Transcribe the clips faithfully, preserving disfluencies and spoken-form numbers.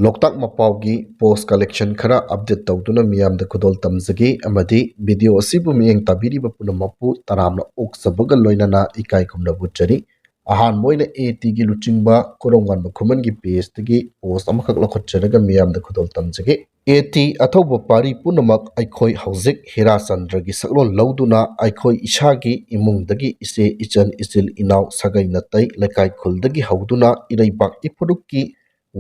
ꯂꯣꯛꯇꯥꯛ ꯃꯄꯥꯎꯒꯤ ꯄꯣꯁ collection ꯈꯔ update ꯇꯧꯗꯨꯅ ꯃꯤꯌꯥꯝꯗ ꯈꯨꯗꯣꯜ ꯇꯝꯖꯒꯦ, ꯑꯃꯗꯤ ꯚꯤꯗꯤꯑꯣ ꯑꯁꯤꯕꯨ ꯃꯤꯠꯌꯦꯡ ꯇꯥꯕꯤꯔꯤꯕ ꯄꯨꯝꯅꯃꯛꯄꯨ ꯇꯔꯥꯝꯅ ꯑꯣꯛꯆꯕꯒ ꯂꯣꯏꯅꯅ ꯏꯀꯥꯏ ꯈꯨꯝꯅꯕ ꯎꯠꯆꯔꯤ꯫ ꯑꯍꯥꯟꯕ ꯑꯣꯏꯅ ꯑꯦ ꯇꯤꯒꯤ ꯂꯨꯆꯤꯡꯕ ꯀꯣꯔꯣꯝꯉꯥꯟꯕ ꯈꯨꯃꯟꯒꯤ ꯄꯦꯖꯇꯒꯤ ꯄꯣꯁ ꯑꯃꯈꯛ ꯂꯧꯈꯠꯆꯔꯒ ꯃꯤꯌꯥꯝꯗ ꯈꯨꯗꯣꯜ ꯇꯝꯖꯒꯦ꯫ ꯑꯦ ꯇꯤ ꯑꯊꯧꯕ ꯄꯥꯔꯤ ꯄꯨꯝꯅꯃꯛ, ꯑꯩꯈꯣꯏ ꯍꯧꯖꯤꯛ ꯍꯤꯔꯥꯆꯟꯗ꯭ꯔꯒꯤ ꯁꯛꯂꯣꯟ ꯂꯧꯗꯨꯅ ꯑꯩꯈꯣꯏ ꯏꯁꯥꯒꯤ ꯏꯃꯨꯡꯗꯒꯤ ꯏꯆꯦ, ꯏꯆꯟ, ꯏꯆꯤꯜ ꯏꯅꯥꯎ, ꯁꯥꯒꯩ ꯅꯥꯇꯩ, ꯂꯩꯀꯥꯏ ꯈꯨꯜꯗꯒꯤ ꯍꯧꯗꯨꯅ ꯏꯔꯩꯕꯥꯛ ꯏꯐꯨꯔꯨꯞꯀꯤ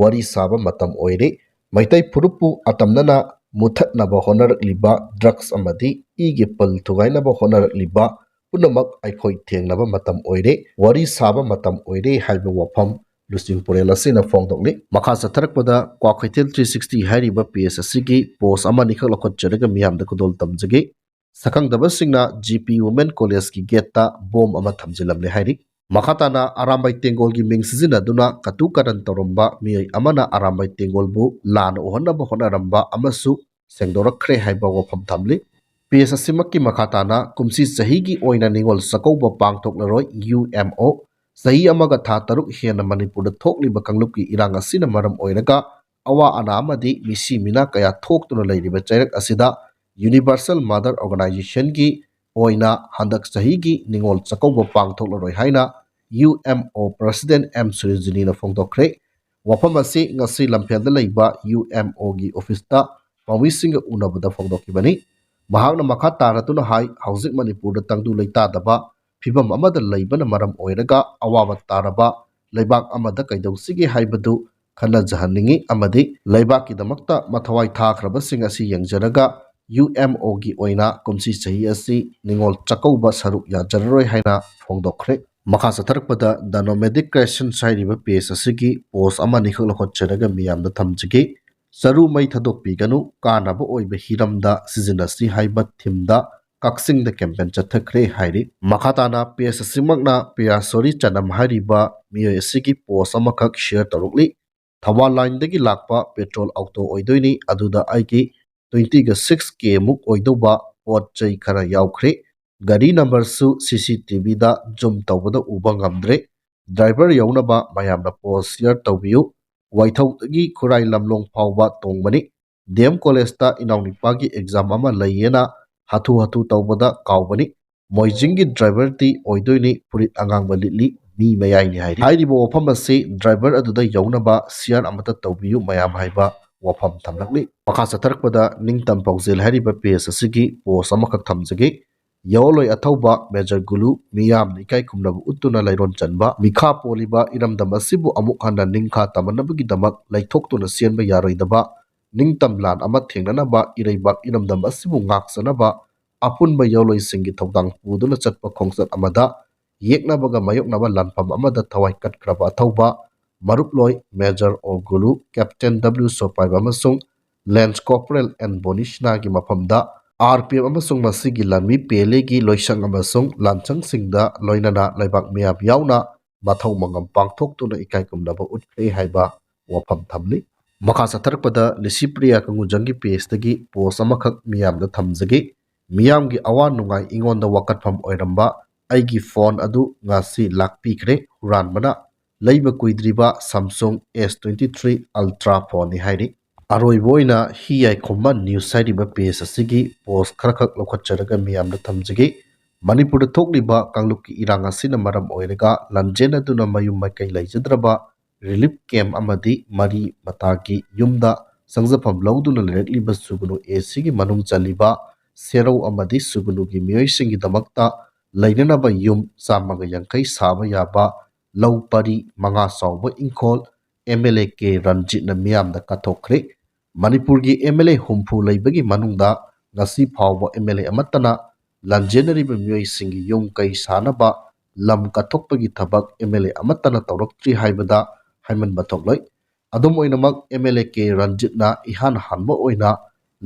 ꯋꯥꯔꯤ ꯁꯥꯕ ꯃꯇꯝ ꯑꯣꯏꯔꯦ꯫ ꯃꯩꯇꯩ ꯐꯨꯔꯨꯞꯄꯨ ꯑꯇꯝꯅꯅ ꯃꯨꯊꯠꯅꯕ ꯍꯣꯠꯅꯔꯛꯂꯤꯕ ꯗ꯭ꯔꯒꯁ ꯑꯃꯗꯤ ꯏꯒꯤ ꯄꯜ ꯊꯨꯒꯥꯏꯅꯕ ꯍꯣꯠꯅꯔꯛꯂꯤꯕ ꯄꯨꯝꯅꯃꯛ ꯑꯩꯈꯣꯏ ꯊꯦꯡꯅꯕ ꯃꯇꯝ ꯑꯣꯏꯔꯦ, ꯋꯥꯔꯤ ꯁꯥꯕ ꯃꯇꯝ ꯑꯣꯏꯔꯦ ꯍꯥꯏꯕ ꯋꯥꯐꯝ ꯂꯨꯆꯤꯡ ꯄꯨꯔꯦꯜ ꯑꯁꯤꯅ ꯐꯣꯡꯗꯣꯛꯂꯤ꯫ ꯃꯈꯥ ꯆꯠꯊꯔꯛꯄꯗ ꯀ꯭ꯋꯥꯀꯩꯊꯦꯜ ꯊ꯭ꯔꯤ ꯁꯤꯛꯁꯇꯤ ꯍꯥꯏꯔꯤꯕ ꯄꯦꯖ ꯑꯁꯤꯒꯤ ꯄꯣꯁ ꯑꯃꯅꯤꯈꯛ ꯂꯧꯈꯠꯆꯔꯒ ꯃꯤꯌꯥꯝꯗ ꯈꯨꯗꯣꯜ ꯇꯝꯖꯒꯦ꯫ ꯁꯛꯈꯪꯗꯕꯁꯤꯡꯅ ꯖꯤ ꯄꯤ ꯋꯨꯃꯦꯟ ꯀꯣꯂꯦꯖꯀꯤ ꯒꯦꯠꯇ ꯕꯣꯝ ꯑꯃ ꯊꯝꯖꯤꯜꯂꯝꯂꯦ ꯍꯥꯏꯔꯤ꯫ ꯃꯈꯥ ꯇꯥꯅ ꯑꯔꯥꯝꯕꯥꯏ ꯇꯦꯡꯒꯣꯜꯒꯤ ꯃꯤꯡ ꯁꯤꯖꯤꯟꯅꯗꯨꯅ ꯀꯇꯨ ꯀꯥꯔꯟ ꯇꯧꯔꯝꯕ ꯃꯤꯑꯣꯏ ꯑꯃꯅ ꯑꯔꯥꯝꯕꯥꯏ ꯇꯦꯡꯒꯣꯜꯕꯨ ꯂꯥꯟꯅ ꯎꯍꯟꯅꯕ ꯍꯣꯠꯅꯔꯝꯕ ꯑꯃꯁꯨ ꯁꯦꯡꯗꯣꯔꯛꯈ꯭ꯔꯦ ꯍꯥꯏꯕ ꯋꯥꯐꯝ ꯊꯝꯂꯤ꯫ ꯄꯦꯖ ꯑꯁꯤꯃꯛꯀꯤ ꯃꯈꯥ ꯇꯥꯅ ꯀꯨꯝꯁꯤ ꯆꯍꯤꯒꯤ ꯑꯣꯏꯅ Ningol Chakkouba ꯄꯥꯡꯊꯣꯛꯂꯔꯣꯏ, U M O. ꯆꯍꯤ ꯑꯃꯒ ꯊꯥ ꯇꯔꯨꯛ ꯍꯦꯟꯅ ꯃꯅꯤꯄꯨꯔꯗ ꯊꯣꯛꯂꯤꯕ ꯀꯥꯡꯂꯨꯞꯀꯤ ꯏꯔꯥꯡ ꯑꯁꯤꯅ ꯃꯔꯝ ꯑꯣꯏꯔꯒ ꯑꯋꯥ ꯑꯅꯥ ꯑꯃꯗꯤ ꯃꯤꯁꯤ ꯃꯤꯅꯥ ꯀꯌꯥ ꯊꯣꯛꯇꯨꯅ ꯂꯩꯔꯤꯕ ꯆꯩꯔꯛ ꯑꯁꯤꯗ ꯌꯨꯅꯤꯚꯔꯁꯦꯜ ꯃꯥꯗꯔ ꯑꯣꯔꯒꯅꯥꯏꯖꯦꯁꯟꯒꯤ ꯑꯣꯏꯅ ꯍꯟꯗꯛ ꯆꯍꯤꯒꯤ ꯅꯤꯉꯣꯜ ꯆꯥꯛꯀꯧꯕ ꯄꯥꯡꯊꯣꯛꯂꯔꯣꯏ ꯍꯥꯏꯅ U M O president M ꯁꯨꯔꯖꯤꯅꯤꯅ ꯐꯣꯡꯗꯣꯛꯈ꯭ꯔꯦ꯫ ꯋꯥꯐꯝ ꯑꯁꯤ ꯉꯁꯤ ꯂꯝꯐꯦꯜꯗ ꯂꯩꯕ ꯌꯨ ꯑꯦꯝ ꯑꯣꯒꯤ ꯑꯣꯐꯤꯁꯇ ꯄꯥꯎꯃꯤꯁꯤꯡꯒ ꯎꯅꯕꯗ ꯐꯣꯡꯗꯣꯛꯈꯤꯕꯅꯤ꯫ ꯃꯍꯥꯛꯅ ꯃꯈꯥ ꯇꯥꯔꯗꯨꯅ ꯍꯥꯏ, ꯍꯧꯖꯤꯛ ꯃꯅꯤꯄꯨꯔꯗ ꯇꯪꯗꯨ ꯂꯩꯇꯥꯗꯕ ꯐꯤꯕꯝ ꯑꯃꯗ ꯂꯩꯕꯅ ꯃꯔꯝ ꯑꯣꯏꯔꯒ ꯑꯋꯥꯕ ꯇꯥꯔꯕ ꯂꯩꯕꯥꯛ ꯑꯃꯗ ꯀꯩꯗꯧꯁꯤꯒꯦ ꯍꯥꯏꯕꯗꯨ ꯈꯟꯅꯖꯍꯟꯅꯤꯡꯏ ꯑꯃꯗꯤ ꯂꯩꯕꯥꯛꯀꯤꯗꯃꯛꯇ ꯃꯊꯋꯥꯏ ꯊꯥꯈ꯭ꯔꯕꯁꯤꯡ ꯑꯁꯤ ꯌꯦꯡꯖꯔꯒ ꯌꯨ ꯑꯦꯝ ꯑꯣꯒꯤ ꯑꯣꯏꯅ ꯀꯨꯝꯁꯤ ꯆꯍꯤ ꯑꯁꯤ ꯅꯤꯉꯣꯜ ꯆꯥꯛꯀꯧꯕ ꯁꯔꯨꯛ ꯌꯥꯖꯔꯔꯣꯏ ꯍꯥꯏꯅ ꯐꯣꯡꯗꯣꯛꯈ꯭ꯔꯦ꯫ ꯃꯈꯥ ꯆꯠꯊꯔꯛꯄꯗ ꯗ ꯅꯣꯃꯦꯗꯤꯛ ꯀ꯭ꯔꯦꯁꯟꯁ ꯍꯥꯏꯔꯤꯕ ꯄꯦꯖ ꯑꯁꯤꯒꯤ ꯄꯣꯁ ꯑꯃꯅꯤꯈꯛ ꯂꯧꯈꯠꯆꯔꯒ ꯃꯤꯌꯥꯝꯗ ꯊꯝꯖꯒꯦ꯫ ꯆꯔꯨ ꯃꯩ ꯊꯥꯗꯣꯛꯄꯤꯒꯅꯨ, ꯀꯥꯟꯅꯕ ꯑꯣꯏꯕ ꯍꯤꯔꯝꯗ ꯁꯤꯖꯤꯟꯅꯁꯤ ꯍꯥꯏꯕ ꯊꯤꯝꯗ ꯀꯛꯆꯤꯡꯗ ꯀꯦꯝꯄꯦꯟ ꯆꯠꯊꯈ꯭ꯔꯦ ꯍꯥꯏꯔꯤ꯫ ꯃꯈꯥ ꯇꯥꯅ ꯄꯦꯖ ꯑꯁꯤꯃꯛꯅ ꯄꯤꯌꯥꯁꯣꯔꯤ ꯆꯅꯝ ꯍꯥꯏꯔꯤꯕ ꯃꯤꯑꯣꯏ ꯑꯁꯤꯒꯤ ꯄꯣꯁ ꯑꯃꯈꯛ ꯁꯤꯌꯔ ꯇꯧꯔꯛꯂꯤ꯫ ꯊꯧꯕꯥꯜ ꯂꯥꯏꯟꯗꯒꯤ ꯂꯥꯛꯄ ꯄꯦꯇ꯭ꯔꯣꯜ ꯑꯣꯛꯇꯣ ꯑꯣꯏꯗꯣꯏꯅꯤ, ꯑꯗꯨꯗ ꯑꯩꯒꯤ ꯇ꯭ꯋꯦꯟꯇꯤꯒ ꯁꯤꯛꯁ ꯀꯦ ꯃꯨꯛ ꯑꯣꯏꯗꯧꯕ ꯄꯣꯠ ꯆꯩ ꯈꯔ ꯌꯥꯎꯈ꯭ꯔꯦ꯫ ꯒꯥꯔꯤ ꯅꯝꯕꯔꯁꯨ ꯁꯤ ꯁꯤ ꯇꯤ ꯚꯤꯗ ꯖꯨꯝ ꯇꯧꯕꯗ ꯎꯕ ꯉꯝꯗ꯭ꯔꯦ꯫ ꯗ꯭ꯔꯥꯏꯚꯔ ꯌꯧꯅꯕ ꯃꯌꯥꯝꯅ ꯄꯣꯁ ꯁꯤꯌꯔ ꯇꯧꯕꯤꯌꯨ꯫ ꯋꯥꯏꯊꯧꯗꯒꯤ ꯈꯨꯔꯥꯏ ꯂꯝꯂꯣꯡ ꯐꯥꯎꯕ ꯇꯣꯡꯕꯅꯤ꯫ ꯗꯤ ꯑꯦꯝ ꯀꯣꯂꯦꯖꯇ ꯏꯅꯥꯎꯅꯨꯄꯥꯒꯤ ꯑꯦꯛꯖꯥꯝ ꯑꯃ ꯂꯩꯌꯦꯅ ꯍꯥꯊꯨ ꯍꯥꯊꯨ ꯇꯧꯕꯗ ꯀꯥꯎꯕꯅꯤ꯫ ꯃꯣꯏꯖꯤꯡꯒꯤ ꯗ꯭ꯔꯥꯏꯚꯔꯗꯤ ꯑꯣꯏꯗꯣꯏꯅꯤ, ꯐꯨꯔꯤꯠ ꯑꯉꯥꯡꯕ ꯂꯤꯠꯂꯤ, ꯃꯤ ꯃꯌꯥꯏꯅꯤ ꯍꯥꯏꯔꯤ꯫ ꯍꯥꯏꯔꯤꯕ ꯋꯥꯐꯝ ꯑꯁꯤ ꯗ꯭ꯔꯥꯏꯚꯔ ꯑꯗꯨꯗ ꯌꯧꯅꯕ ꯁꯤꯌꯥꯔ ꯑꯃꯠꯇ ꯇꯧꯕꯤꯌꯨ ꯃꯌꯥꯝ ꯍꯥꯏꯕ ꯋꯥꯐꯝ ꯊꯝꯂꯛꯂꯤ꯫ ꯃꯈꯥ ꯆꯠꯊꯔꯛꯄꯗ ꯅꯤꯡꯇꯝ ꯄꯥꯎꯖꯦꯜ ꯍꯥꯏꯔꯤꯕ ꯄꯦꯖ ꯑꯁꯤꯒꯤ ꯄꯣꯁ ꯑꯃꯈꯛ ꯊꯝꯖꯒꯦ꯫ ꯌꯥꯑꯣꯂꯣꯏ ꯑꯊꯧꯕ ꯃꯦꯖꯔ ꯒꯨꯂꯨ ꯃꯤꯌꯥꯝꯅ ꯏꯀꯥꯏ ꯈꯨꯝꯅꯕ ꯎꯠꯇꯨꯅ ꯂꯩꯔꯣꯟ ꯆꯟꯕ ꯃꯤꯈꯥ ꯄꯣꯜꯂꯤꯕ ꯏꯔꯝꯗꯝ ꯑꯁꯤꯕꯨ ꯑꯃꯨꯛ ꯍꯟꯅ ꯅꯤꯡꯈꯥ ꯇꯝꯍꯟꯅꯕꯒꯤꯗꯃꯛ ꯂꯩꯊꯣꯛꯇꯨꯅ ꯆꯦꯟꯕ ꯌꯥꯔꯣꯏꯗꯕ ꯅꯤꯡꯇꯝ ꯂꯥꯟ ꯑꯃ ꯊꯦꯡꯅꯅꯕ ꯏꯔꯩꯕꯥꯛ ꯏꯔꯝꯗꯝ ꯑꯁꯤꯕꯨ ꯉꯥꯛꯆꯅꯕ ꯑꯄꯨꯟꯕ ꯌꯥꯑꯣꯂꯣꯏꯁꯤꯡꯒꯤ ꯊꯧꯗꯥꯡ ꯄꯨꯗꯨꯅ ꯆꯠꯄ ꯈꯣꯡꯆꯠ ꯑꯃꯗ ꯌꯦꯛꯅꯕꯒ ꯃꯥꯌꯣꯛꯅꯕ ꯂꯥꯟꯐꯝ ꯑꯃꯗ ꯊꯋꯥꯏ ꯀꯠꯈ꯭ꯔꯕ ꯑꯊꯧꯕ ꯃꯔꯨꯞꯂꯣꯏ ꯃꯦꯖꯔ ꯑꯣ ꯒꯨꯂꯨ, ꯀꯦꯞꯇꯦꯟ ꯗꯕ꯭ꯂꯤꯎ ꯁꯣꯄꯥꯏꯕ ꯑꯃꯁꯨꯡ ꯂꯦꯟꯁ ꯀꯣꯔꯄꯣꯔꯦꯜ ꯑꯦꯟ ꯕꯣꯅꯤꯁꯅꯥꯒꯤ ꯃꯐꯝꯗ ꯑꯥꯔ ꯄꯤ ꯑꯦꯐ ꯑꯃꯁꯨꯡ ꯃꯁꯤꯒꯤ ꯂꯥꯟꯃꯤ ꯄꯦꯂꯦꯒꯤ ꯂꯣꯏꯁꯪ ꯑꯃꯁꯨꯡ ꯂꯥꯟꯁꯪꯁꯤꯡꯗ ꯂꯣꯏꯅꯅ ꯂꯩꯕꯥꯛ ꯃꯤꯌꯥꯝ ꯌꯥꯎꯅ ꯃꯊꯧ ꯃꯉꯝ ꯄꯥꯡꯊꯣꯛꯇꯨꯅ ꯏꯀꯥꯏ ꯈꯨꯝꯅꯕ ꯎꯠꯈ꯭ꯔꯦ ꯍꯥꯏꯕ ꯋꯥꯐꯝ ꯊꯝꯂꯤ꯫ ꯃꯈꯥ ꯆꯠꯊꯔꯛꯄꯗ ꯂꯤꯁꯤꯄ꯭ꯔꯤꯌꯥ ꯀꯪꯒꯨꯖꯝꯒꯤ ꯄꯦꯖꯇꯒꯤ ꯄꯣꯁ ꯑꯃꯈꯛ ꯃꯤꯌꯥꯝꯗ ꯊꯝꯖꯒꯦ꯫ ꯃꯤꯌꯥꯝꯒꯤ ꯑꯋꯥ ꯅꯨꯡꯉꯥꯏ ꯑꯩꯉꯣꯟꯗ ꯋꯥꯀꯠꯐꯝ ꯑꯣꯏꯔꯝꯕ ꯑꯩꯒꯤ ꯐꯣꯟ ꯑꯗꯨ ꯉꯁꯤ ꯂꯥꯛꯄꯤꯈ꯭ꯔꯦ꯫ ꯍꯨꯔꯥꯟꯕꯅ ꯂꯩꯕ ꯀꯨꯏꯗ꯭ꯔꯤꯕ Samsung S twenty three Ultra ꯐꯣꯟꯅꯤ ꯍꯥꯏꯔꯤ꯫ ꯑꯔꯣꯏꯕ ꯑꯣꯏꯅ ꯍꯤ ꯌꯥꯏꯈꯣꯝꯕ ꯅ꯭ꯌꯨꯁ ꯍꯥꯏꯔꯤꯕ ꯄꯦꯖ ꯑꯁꯤꯒꯤ ꯄꯣꯁ ꯈꯔꯈꯛ ꯂꯧꯈꯠꯆꯔꯒ ꯃꯤꯌꯥꯝꯗ ꯊꯝꯖꯒꯦ꯫ ꯃꯅꯤꯄꯨꯔꯗ ꯊꯣꯛꯂꯤꯕ ꯀꯥꯡꯂꯨꯞꯀꯤ ꯏꯔꯥꯡ ꯑꯁꯤꯅ ꯃꯔꯝ ꯑꯣꯏꯔꯒ ꯂꯥꯟꯖꯦꯟꯅꯗꯨꯅ ꯃꯌꯨꯝ ꯃꯀꯩ ꯂꯩꯖꯗ꯭ꯔꯕ ꯔꯤꯂꯤꯐ ꯀꯦꯝꯞ ꯑꯃꯗꯤ ꯃꯔꯤ ꯃꯇꯥꯒꯤ ꯌꯨꯝꯗ ꯆꯪꯖꯐꯝ ꯂꯧꯗꯨꯅ ꯂꯩꯔꯛꯂꯤꯕ ꯁꯨꯒꯅꯨ ꯑꯦ ꯁꯤꯒꯤ ꯃꯅꯨꯡ ꯆꯜꯂꯤꯕ ꯁꯦꯔꯧ ꯑꯃꯗꯤ ꯁꯨꯒꯅꯨꯒꯤ ꯃꯤꯑꯣꯏꯁꯤꯡꯒꯤꯗꯃꯛꯇ ꯂꯩꯅꯅꯕ ꯌꯨꯝ ꯆꯥꯝꯃꯒ ꯌꯥꯡꯈꯩ ꯁꯥꯕ ꯌꯥꯕ ꯂꯧ ꯄꯔꯤ ꯃꯉꯥ ꯆꯥꯎꯕ ꯏꯪꯈꯣꯜ ꯑꯦꯝ ꯑꯦꯜ ꯑꯦ ꯀꯦ ꯔꯟꯖꯤꯠꯅ ꯃꯤꯌꯥꯝꯗ ꯀꯠꯊꯣꯛꯈ꯭ꯔꯦ꯫ ꯃꯅꯤꯄꯨꯔꯒꯤ ꯑꯦꯝ ꯑꯦꯜ ꯑꯦ ꯍꯨꯝꯐꯨ ꯂꯩꯕꯒꯤ ꯃꯅꯨꯡꯗ ꯉꯁꯤ ꯐꯥꯎꯕ ꯑꯦꯝ ꯑꯦꯜ ꯑꯦ ꯑꯃꯠꯇꯅ ꯂꯥꯟꯖꯦꯟꯅꯔꯤꯕ ꯃꯤꯑꯣꯏꯁꯤꯡꯒꯤ ꯌꯨꯝ ꯀꯩ ꯁꯥꯅꯕ ꯂꯝ ꯀꯠꯊꯣꯛꯄꯒꯤ ꯊꯕꯛ ꯑꯦꯝ ꯑꯦꯜ ꯑꯦ ꯑꯃꯠꯇꯅ ꯇꯧꯔꯛꯇ꯭ꯔꯤ ꯍꯥꯏꯕꯗ ꯍꯥꯏꯃꯟꯕ ꯊꯣꯛꯂꯣꯏ꯫ ꯑꯗꯨꯝ ꯑꯣꯏꯅꯃꯛ, ꯑꯦꯝ ꯑꯦꯜ ꯑꯦ ꯀꯦ ꯔꯟꯖꯤꯠꯅ ꯏꯍꯥꯟ ꯍꯥꯟꯕ ꯑꯣꯏꯅ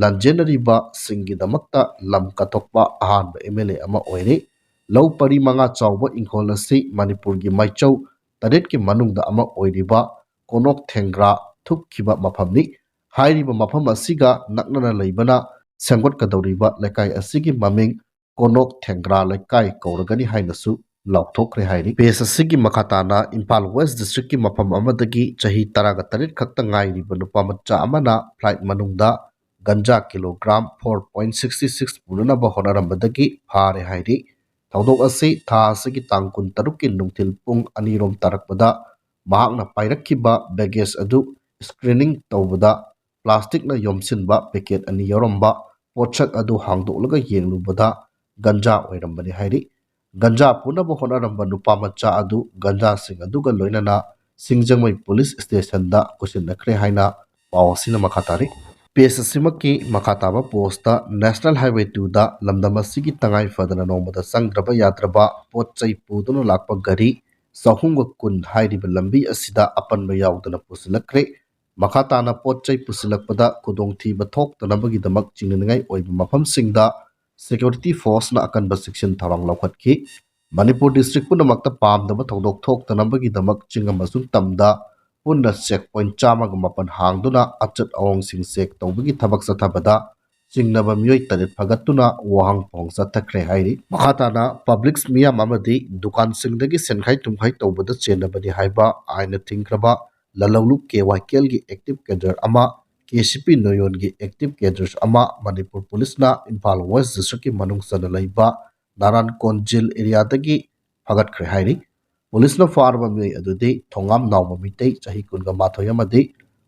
ꯂꯥꯟꯖꯦꯟꯅꯔꯤꯕꯁꯤꯡꯒꯤꯗꯃꯛꯇ ꯂꯝ ꯀꯠꯊꯣꯛꯄ ꯑꯍꯥꯟꯕ ꯑꯦꯝ ꯑꯦꯜ ꯑꯦ ꯑꯃ ꯑꯣꯏꯔꯤ꯫ ꯂꯧ ꯄꯔꯤ ꯃꯉꯥ ꯆꯥꯎꯕ ꯏꯪꯈꯣꯜ ꯑꯁꯤ ꯃꯅꯤꯄꯨꯔꯒꯤ ꯃꯥꯏꯆꯧ ꯇꯔꯦꯠꯀꯤ ꯃꯅꯨꯡꯗ ꯑꯃ ꯑꯣꯏꯔꯤꯕ ꯀꯣꯅꯣꯛ ꯊꯦꯡꯒ꯭ꯔꯥ ꯊꯨꯞꯈꯤꯕ ꯃꯐꯝꯅꯤ꯫ ꯍꯥꯏꯔꯤꯕ ꯃꯐꯝ ꯑꯁꯤꯒ ꯅꯛꯅꯅ ꯂꯩꯕꯅ ꯁꯦꯝꯒꯠꯀꯗꯧꯔꯤꯕ ꯂꯩꯀꯥꯏ ꯑꯁꯤꯒꯤ ꯃꯃꯤꯡ ꯀꯣꯅꯣꯛ ꯊꯦꯡꯒ꯭ꯔꯥ ꯂꯩꯀꯥꯏ ꯀꯧꯔꯒꯅꯤ ꯍꯥꯏꯅꯁꯨ ꯂꯥꯎꯊꯣꯛꯈ꯭ꯔꯦ ꯍꯥꯏꯔꯤ꯫ Page ꯑꯁꯤꯒꯤ ꯃꯈꯥ ꯇꯥꯅ ꯏꯝꯐꯥꯜ West District ꯀꯤ ꯃꯐꯝ ꯑꯃꯗꯒꯤ ꯆꯍꯤ ꯇꯔꯥꯒ ꯇꯔꯦꯠ ꯈꯛꯇ ꯉꯥꯏꯔꯤꯕ ꯅꯨꯄꯥ ꯃꯆꯥ ꯑꯃꯅ flight ꯃꯅꯨꯡꯗ ganja kilogram four point sixty six ꯄꯨꯅꯅꯕ ꯍꯣꯠꯅꯔꯝꯕꯗꯒꯤ ꯐꯥꯔꯦ ꯍꯥꯏꯔꯤ꯫ ꯊꯧꯗꯣꯛ ꯑꯁꯤ ꯊꯥ ꯑꯁꯤꯒꯤ ꯇꯥꯡ ꯀꯨꯟꯇꯔꯨꯛꯀꯤ ꯅꯨꯡꯊꯤꯜ ꯄꯨꯡ ꯑꯅꯤꯔꯣꯝ ꯇꯥꯔꯛꯄꯗ ꯃꯍꯥꯛꯅ ꯄꯥꯏꯔꯛꯈꯤꯕ baggage ꯑꯗꯨ screening ꯇꯧꯕꯗ plastic ꯅ ꯌꯣꯝꯁꯤꯟꯕ packet ꯑꯅꯤ ꯌꯥꯎꯔꯝꯕ ꯄꯣꯠꯁꯛ ꯑꯗꯨ ꯍꯥꯡꯗꯣꯛꯂꯒ ꯌꯦꯡꯂꯨꯕꯗ ꯒꯟꯖꯥ ꯑꯣꯏꯔꯝꯕꯅꯤ ꯍꯥꯏꯔꯤ꯫ ꯒꯟꯖꯥ ꯄꯨꯅꯕ ꯍꯣꯠꯅꯔꯝꯕ ꯅꯨꯄꯥ ꯃꯆꯥ ꯑꯗꯨ ꯒꯟꯖꯥꯁꯤꯡ ꯑꯗꯨꯒ ꯂꯣꯏꯅꯅ ꯁꯤꯡꯖꯃꯩ police station ꯗ ꯄꯨꯁꯤꯟꯅꯈ꯭ꯔꯦ ꯍꯥꯏꯅ ꯄꯥꯎ ꯑꯁꯤꯅ ꯃꯈꯥ ꯇꯥꯔꯤ꯫ Page ꯑꯁꯤꯃꯛꯀꯤ ꯃꯈꯥ ꯇꯥꯕ post ꯇ National Highway two ꯗ ꯂꯝꯗꯝ ꯑꯁꯤꯒꯤ ꯇꯉꯥꯏ ꯐꯗꯅ ꯅꯣꯡꯃꯗ ꯆꯪꯗ꯭ꯔꯕ ꯌꯥꯗ꯭ꯔꯕ ꯄꯣꯠ ꯆꯩ ꯄꯨꯗꯨꯅ ꯂꯥꯛꯄ ꯒꯥꯔꯤ ꯆꯍꯨꯝꯒ ꯀꯨꯟ ꯍꯥꯏꯔꯤꯕ ꯂꯝꯕꯤ ꯑꯁꯤꯗ ꯑꯄꯟꯕ ꯌꯥꯎꯗꯅ ꯄꯨꯁꯤꯜꯂꯛꯈ꯭ꯔꯦ꯫ ꯃꯈꯥ ꯇꯥꯅ ꯄꯣꯠ ꯆꯩ ꯄꯨꯁꯤꯜꯂꯛꯄꯗ ꯈꯨꯗꯣꯡꯊꯤꯕ ꯊꯣꯛꯇꯅꯕꯒꯤꯗꯃꯛ ꯆꯤꯡꯅꯅꯤꯡꯉꯥꯏ ꯑꯣꯏꯕ ꯃꯐꯝꯁꯤꯡꯗ security force ꯅ ꯑꯀꯟꯕ ꯆꯦꯛꯁꯤꯟ ꯊꯧꯔꯥꯡ ꯂꯧꯈꯠꯈꯤ꯫ ꯃꯅꯤꯄꯨꯔ district ꯄꯨꯝꯅꯃꯛꯇ ꯄꯥꯝꯗꯕ ꯊꯧꯗꯣꯛ ꯊꯣꯛꯇꯅꯕꯒꯤꯗꯃꯛ ꯆꯤꯡ ꯑꯃꯁꯨꯡ ꯇꯝꯗ ꯄꯨꯟꯅ check point ꯆꯥꯝꯃꯒ ꯃꯥꯄꯟ ꯍꯥꯡꯗꯨꯅ ꯑꯆꯠ ꯑꯋꯣꯡꯁꯤꯡ check ꯇꯧꯕꯒꯤ ꯊꯕꯛ ꯆꯠꯊꯕꯗ ꯆꯤꯡꯅꯕ ꯃꯤꯑꯣꯏ ꯇꯔꯦꯠ ꯐꯒꯠꯇꯨꯅ ꯋꯥꯍꯪ ꯄꯥꯎꯍꯪ ꯆꯠꯊꯈ꯭ꯔꯦ ꯍꯥꯏꯔꯤ꯫ ꯃꯈꯥ ꯇꯥꯅ public ꯃꯤꯌꯥꯝ ꯑꯃꯗꯤ ꯗꯨꯀꯥꯟꯁꯤꯡꯗꯒꯤ ꯁꯦꯟꯈꯥꯏ ꯊꯨꯝꯈꯥꯏ ꯇꯧꯕꯗ ꯆꯦꯟꯅꯕꯅꯤ ꯍꯥꯏꯕ ꯑꯥꯏꯟꯅ ꯊꯤꯡꯈ꯭ꯔꯕ ꯂꯂꯧꯂꯨꯞ ꯀꯦ ꯋꯥꯏ ꯀꯦꯜꯒꯤ active cadre ꯑꯃ, ꯀꯦ ꯁꯤ ꯄꯤ ꯅꯣꯌꯣꯟꯒꯤ active cadres ꯑꯃ ꯃꯅꯤꯄꯨꯔ police ꯅ ꯏꯝꯐꯥꯜ West District ꯀꯤ ꯃꯅꯨꯡ ꯆꯟꯅ ꯂꯩꯕ ꯅꯥꯔꯥꯟ ꯀꯣꯟꯖꯤꯜ area ꯗꯒꯤ ꯐꯒꯠꯈ꯭ꯔꯦ ꯍꯥꯏꯔꯤ꯫ Police ꯅ ꯐꯥꯔꯕ ꯃꯤꯑꯣꯏ ꯑꯗꯨꯗꯤ ꯊꯣꯉꯥꯝ ꯅꯥꯎꯕ ꯃꯤꯇꯩ ꯆꯍꯤ ꯀꯨꯟꯒ ꯃꯥꯊꯣꯏ ꯑꯃꯗꯤ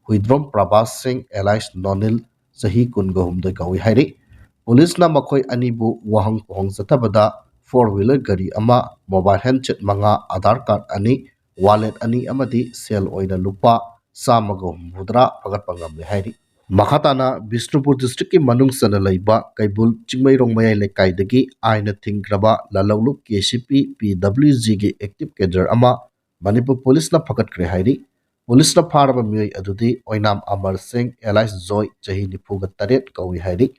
ꯍꯨꯏꯗ꯭ꯔꯣꯝ ꯄ꯭ꯔꯚꯥꯁ ꯁꯤꯡ alias ꯅꯣꯅꯤꯜ ꯆꯍꯤ ꯀꯨꯟꯒ ꯍꯨꯝꯗꯣꯏ ꯀꯧꯏ ꯍꯥꯏꯔꯤ꯫ Police ꯅ ꯃꯈꯣꯏ ꯑꯅꯤꯕꯨ ꯋꯥꯍꯪ ꯄꯥꯎꯍꯪ ꯆꯠꯊꯕꯗ four wheeler ꯒꯥꯔꯤ ꯑꯃ, mobile handset ꯃꯉꯥ, Aadhaar card ꯑꯅꯤ, wallet ꯑꯅꯤ ꯑꯃꯗꯤ ꯁꯦꯜ ꯑꯣꯏꯅ ꯂꯨꯄꯥ ꯆꯥꯝꯃꯒ ꯍꯨꯝꯐꯨꯇꯔꯥ ꯐꯒꯠꯄ ꯉꯝꯂꯦ ꯍꯥꯏꯔꯤ꯫ ꯃꯈꯥ ꯇꯥꯅ ꯕꯤꯁꯅꯨꯄꯨꯔ district ꯀꯤ ꯃꯅꯨꯡ ꯆꯟꯅ ꯂꯩꯕ ꯀꯩꯕꯨꯜ ꯆꯤꯡꯃꯩꯔꯣꯡ ꯃꯌꯥꯏ ꯂꯩꯀꯥꯏꯗꯒꯤ ꯑꯥꯏꯟꯅ ꯊꯤꯡꯈ꯭ꯔꯕ ꯂꯂꯧꯂꯨꯞ ꯀꯦ ꯁꯤ ꯄꯤ, ꯄꯤ ꯗꯕ꯭ꯂꯤꯎ ꯖꯤ ꯒꯤ active cadre ꯑꯃ ꯃꯅꯤꯄꯨꯔ police ꯅ ꯐꯒꯠꯈ꯭ꯔꯦ ꯍꯥꯏꯔꯤ꯫ Police ꯅ ꯐꯥꯔꯕ ꯃꯤꯑꯣꯏ ꯑꯗꯨꯗꯤ ꯑꯣꯏꯅꯥꯝ ꯑꯃꯔ ꯁꯤꯡ alias ꯖꯣꯏ ꯆꯍꯤ ꯅꯤꯐꯨꯒ ꯇꯔꯦꯠ ꯀꯧꯏ ꯍꯥꯏꯔꯤ꯫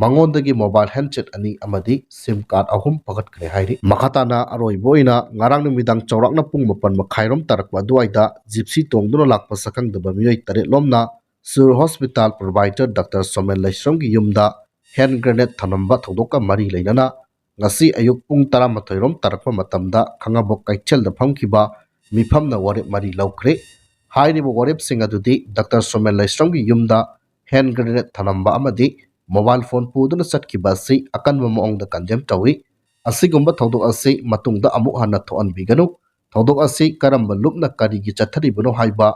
ꯃꯉꯣꯟꯗꯒꯤ mobile handset ꯑꯅꯤ ꯑꯃꯗꯤ SIM card ꯑꯍꯨꯝ ꯐꯒꯠꯈ꯭ꯔꯦ ꯍꯥꯏꯔꯤ꯫ ꯃꯈꯥ ꯇꯥꯅ ꯑꯔꯣꯏꯕ ꯑꯣꯏꯅ ꯉꯔꯥꯡ ꯅꯨꯃꯤꯗꯥꯡ ꯆꯥꯎꯔꯥꯛꯅ ꯄꯨꯡ ꯃꯥꯄꯟ ꯃꯈꯥꯏꯔꯣꯝ ꯇꯥꯔꯛꯄ ꯑꯗꯨꯋꯥꯏꯗ gypsy ꯇꯣꯡꯗꯨꯅ ꯂꯥꯛꯄ ꯁꯛꯈꯪꯗꯕ ꯃꯤꯑꯣꯏ ꯇꯔꯦꯠ ꯂꯣꯝꯅ ꯁꯤꯔꯣꯏ hospital provider doctor ꯁꯣꯃꯦꯟ ꯂꯩꯁ꯭ꯔꯝꯒꯤ ꯌꯨꯝꯗ hand grenade ꯊꯝꯂꯝꯕ ꯊꯧꯗꯣꯛꯀ ꯃꯔꯤ ꯂꯩꯅꯅ ꯉꯁꯤ ꯑꯌꯨꯛ ꯄꯨꯡ ꯇꯔꯥꯃꯥꯊꯣꯏ ꯔꯣꯝ ꯇꯥꯔꯛꯄ ꯃꯇꯝꯗ ꯈꯥꯉꯕꯣꯛ ꯀꯩꯊꯦꯜꯗ ꯐꯝꯈꯤꯕ ꯃꯤꯐꯝꯅ ꯋꯥꯔꯦꯞ ꯃꯔꯤ ꯂꯧꯈ꯭ꯔꯦ꯫ ꯍꯥꯏꯔꯤꯕ ꯋꯥꯔꯦꯞꯁꯤꯡ ꯑꯗꯨꯗꯤ ꯗꯥꯛꯇꯔ ꯁꯣꯃꯦꯟ ꯂꯩꯁ꯭ꯔꯝꯒꯤ ꯌꯨꯝꯗ ꯍꯦꯟ ꯒ꯭ꯔꯦꯅꯦꯗ ꯊꯅꯝꯕ ꯑꯃꯗꯤ ꯃꯣꯕꯥꯏꯜ ꯐꯣꯟ ꯄꯨꯗꯨꯅ ꯆꯠꯈꯤꯕ ꯑꯁꯤ ꯑꯀꯟꯕ ꯃꯑꯣꯡꯗ ꯀꯟꯗꯦꯝ ꯇꯧꯏ꯫ ꯑꯁꯤꯒꯨꯝꯕ ꯊꯧꯗꯣꯛ ꯑꯁꯤ ꯃꯇꯨꯡꯗ ꯑꯃꯨꯛ ꯍꯟꯅ ꯊꯣꯛꯍꯟꯕꯤꯒꯅꯨ꯫ ꯊꯧꯗꯣꯛ ꯑꯁꯤ ꯀꯔꯝꯕ ꯂꯨꯞꯅ ꯀꯔꯤꯒꯤ ꯆꯠꯊꯔꯤꯕꯅꯣ ꯍꯥꯏꯕ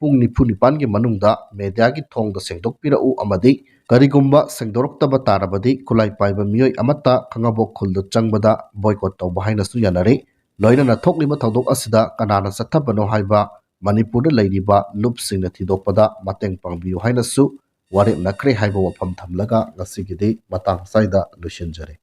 ꯄꯨꯡ ꯅꯤꯐꯨ ꯅꯤꯄꯥꯟꯒꯤ ꯃꯅꯨꯡꯗ ꯃꯦꯗꯤꯌꯥꯒꯤ ꯊꯣꯡꯗ ꯁꯦꯡꯗꯣꯛꯄꯤꯔꯛꯎ ꯑꯃꯗꯤ ꯀꯔꯤꯒꯨꯝꯕ ꯁꯦꯡꯗꯣꯔꯛꯇꯕ ꯇꯥꯔꯕꯗꯤ ꯈꯨꯠꯂꯥꯏ ꯄꯥꯏꯕ ꯃꯤꯑꯣꯏ ꯑꯃꯠꯇ ꯈꯥꯉꯕꯣꯛ ꯈꯨꯜꯗ ꯆꯪꯕꯗ ꯕꯣꯏꯀꯣꯠ ꯇꯧꯕ ꯍꯥꯏꯅꯁꯨ ꯌꯥꯅꯔꯤ꯫ ꯂꯣꯏꯅꯅ ꯊꯣꯛꯂꯤꯕ ꯊꯧꯗꯣꯛ ꯑꯁꯤꯗ ꯀꯅꯥꯅ ꯆꯠꯊꯕꯅꯣ ꯍꯥꯏꯕ ꯃꯅꯤꯄꯨꯔꯗ ꯂꯩꯔꯤꯕ ꯂꯨꯞꯁꯤꯡꯅ ꯊꯤꯗꯣꯛꯄꯗ ꯃꯇꯦꯡ ꯄꯥꯡꯕꯤꯌꯨ ꯍꯥꯏꯅꯁꯨ ꯋꯥꯔꯦꯞꯅꯈ꯭ꯔꯦ ꯍꯥꯏꯕ ꯋꯥꯐꯝ ꯊꯝꯂꯒ ꯉꯁꯤꯒꯤꯗꯤ ꯃꯇꯥꯡ ꯑꯁ꯭ꯋꯥꯏꯗ ꯂꯣꯏꯁꯤꯟꯖꯔꯦ꯫